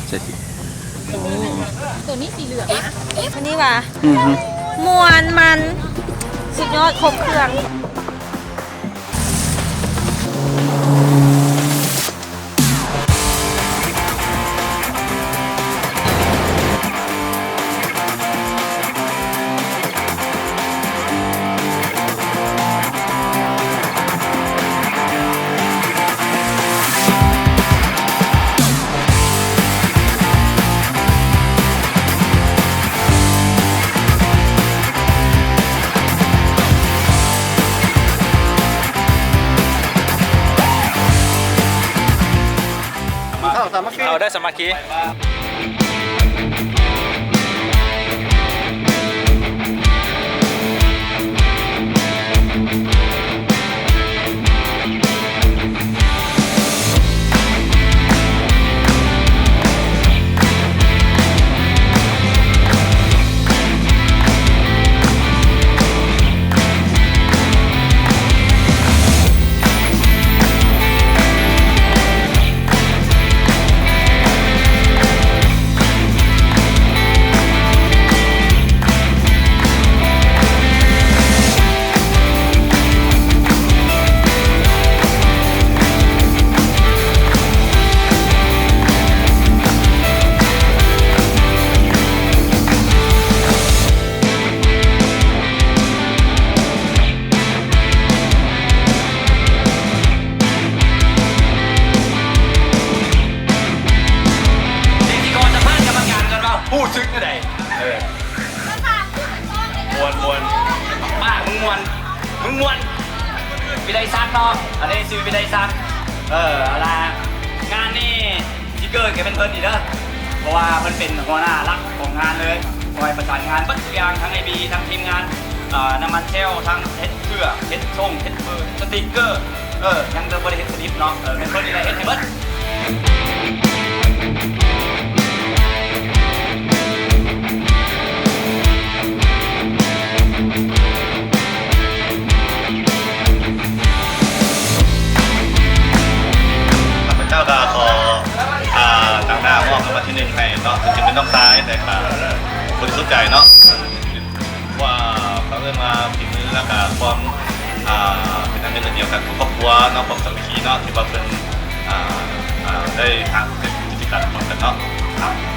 ໃສ່ຕິ ໂຕນີ້ ໂຕນີ້ສີເຫຼືອງນະ ໂຕນີ້ຫວາ ອືຮຶ ມ່ວນມັນ ສຸດຍອດ ຄົບເຄື່ອງ. ເຂົ້າສາມັກຄີ ເຂົ້າໄດ້ສາມັກຄີ. ພິທີກອນສຳພາດກຳມະການກ່ອນວ່າຮູ້ສຶກແນວໃດ? ເອີ ມ່ວນ ມ່ວນ ປາກມຶງມ່ວນ ມຶງມ່ວນ ວິໄລສັກເນາະ ອັນນີ້ຊື່ວິໄລສັກ. ເອີ ເອົາລະ ງານນີ້ ທີ່ເກີດກໍແມ່ນເພິ່ນນີ້ເດີ ເພາະວ່າເພິ່ນເປັນຫົວໜ້າຫຼັກຂອງງານເລີຍ ຄອຍປະສານງານເບິດທຸກຢ່າງ ທັງໄອບີ ທັງທີມງານ ເອີ ນ້ຳມັນແຊວ ທັງເຮັດເຄື່ອງ ເຮັດຊົງ ເຮັດເບີ ສະຕິກເກີ ເອີ ຍັງແຕ່ບໍ່ໄດ້ເຮັດສະລິບເນາະ ເອີ ແມ່ນເພິ່ນນີ້ແຫຼະເຮັດໃຫ້ເບິດ. ຂ້າພະເຈົ້າກໍຂໍ ອ່າ ຕາງໜ້າມອບລາງວັນທີໜຶ່ງໃຫ້ເນາະ ເຖິງຈະເປັນນ້ອງຊາຍ ແຕ່ກໍບໍລິສຸດໃຈເນາະ ວ່າເຂົາເອີ້ນວ່າຝີມື ແລ້ວກໍຄວາມ ອ່າ ເປັນອັນໜຶ່ງອັນດຽວກັນຂອງຄອບຄົວເນາະ ຄວາມສາມັກຄີເນາະ ທີ່ວ່າເພິ່ນ ອ່າ ອ່າ ໄດ້ຫາເປັນກິດຈະກຳຮ່ວມກັນເນາະ.